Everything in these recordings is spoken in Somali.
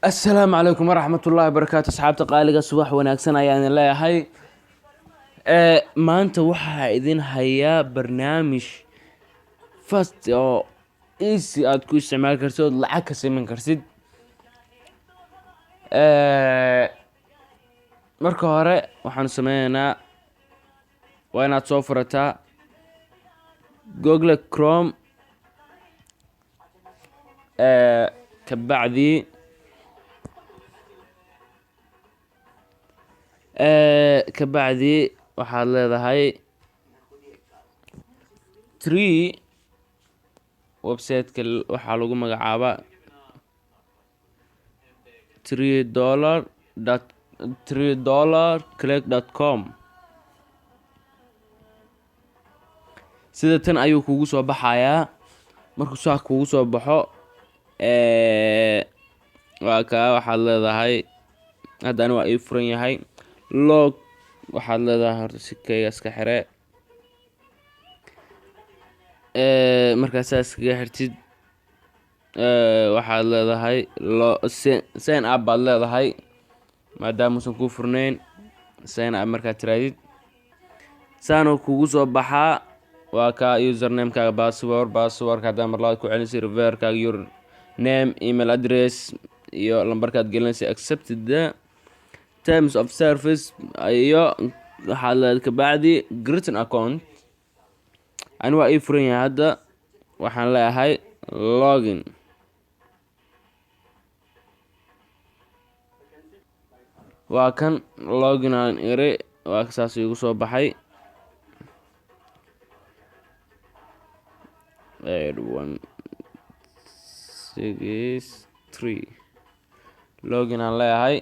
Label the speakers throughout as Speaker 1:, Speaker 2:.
Speaker 1: Asalaamu calaykum waraxmatullaahi wabarakaatu. Asxaabta qaaliga, subax wanaagsan ayaan idin leeyahay. Maanta waxaa idin hayaa barnaamij fast oo easy aad ku isticmaali kartid ood lacag ka samayn kartid. Marka hore waxaanu sameyneynaa, waa inaad soo furataa Google Chrome. Kabacdi waxaad leedahay three website-ka waxaa lagu magacaabaa three dollar dot $3click.com. Sida tan ayuu kugu soo baxayaa. Markuu saa kugu soo baxo, waa kaa. Waxaad leedahay, haddana waa ii furan yahay, log waxaad leedahay. Horta si kayga iska xire. Markaa saa iskaga xirtid, waxaad leedahay lo sign up baad leedahay, maadaamuusan kuu furnayn. Sign up markaad tiraadid, saanuu kugu soo baxaa. Waa kaa usernamekaaga, password. Passwordka haddaa mar labaad ku celinaysa, referkaaga, your name, email address iyo lambarkaad gelinaysa, accepted the terms of service iyo waxaad leedahay kabacdi create an account. Ani waa ii furan yahay hadda. Waxaan leeyahay login. Waa kan login aan iri, waa saas igu soo baxay. 8163 login aan leeyahay.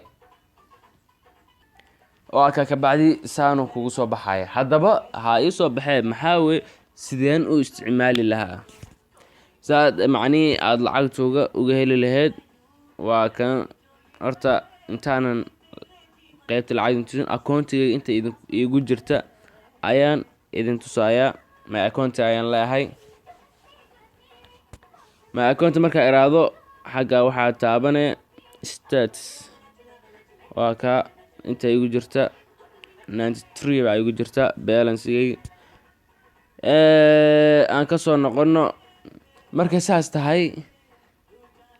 Speaker 1: Waa ka kabacdi saanuu kugu soo baxaya. Haddaba ha ii soo baxee, maxaa wey, sideen u isticmaali lahaa saad macnihii aada lacagtuga uga heli lahayd? Waa kan. Horta intaanan qeybta lacag idin tusin, accountigayga inta idin iigu jirta ayaan idin tusayaa. My account ayaan leeyahay. My account markaa iraado, xagga waxaa taabane status. Waa ka inta igu jirta, 93 baa igu jirta balancegayga. Aan kasoo noqono. Markay saas tahay,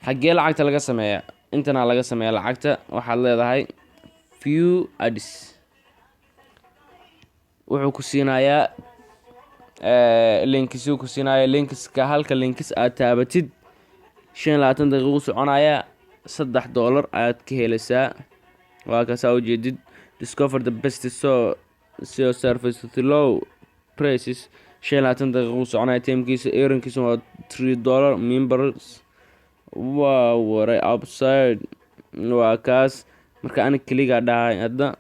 Speaker 1: xaggee lacagta laga sameeya? Intanaa laga sameeya lacagta. Waxaad leedahay view ads. Wuxuu ku siinayaa linkisuu ku siinaya. Linkiska, halka linkis aad taabatid, 25 daqiiqu soconaya, $3 ayaad ka helaysaa. Waa kaasaa ujeedid: "Discover the best SEO service with low prices." 25 daqiiqu soconaya timekiisa. Earnkiisa waa $3. Members waa waray upside. Waa kaas. Marka ani keligaa dhahay hadda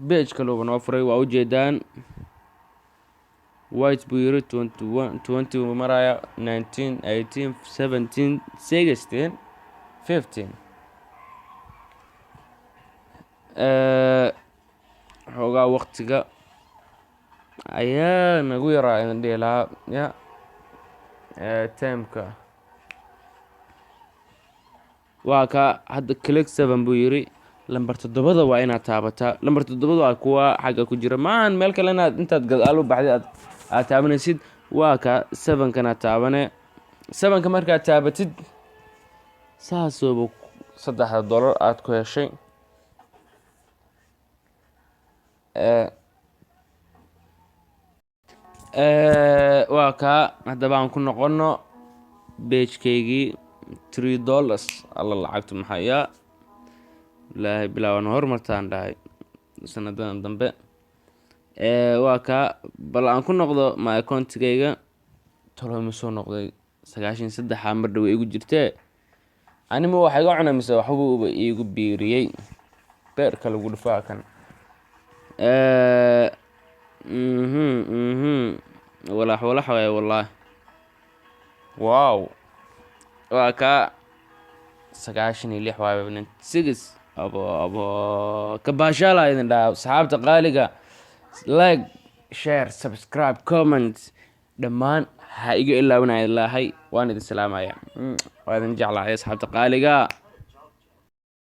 Speaker 1: page kaluba noo furay, waa ujeedaan. White buu yiri, 21, 20 buu maraya, 19, 18, 17, 16, 15. Xoogaa waqtiga ayaa nagu yaraa idin dhihi lahaa ya timeka. Waa ka hadda click seven buu yiri. Lamber toddobada waa inaad taabataa. Lamber toddobada waa kuwa xagga ku jira, maahan meel kale inaad intaad gadaal u baxday aad taabanaysid. Waa ka sevenkana taabane. Sevenka markaad taabatid, saasooba $3 aad ku heshay. Waa kaa. Haddaba aan ku noqono pagekaygii. $3. Alla, lacagtu maxayaa! Ilaahay bilaawan horumartaan dhahay sanadadan dambe. Waa kaa. Bal aan ku noqdo my accountigayga. Toloma soo noqday? 93-a mar dhow igu jirtee. Anima waxa iga cunay mise waxbuuba iigu biiriyey? Beerka lagu dhufaa kan. Walax walax waay wallahi. Wow, waa kaa 96 waay, 96. Abo abo, kabaashaala idin dhaha. Asxaabta qaaliga, like, share, subscribe, comment, dhammaan. Ha iga ilaawinaya laahay. Waan idin salaamaya, waa idin jeclahay, asxaabta qaaliga.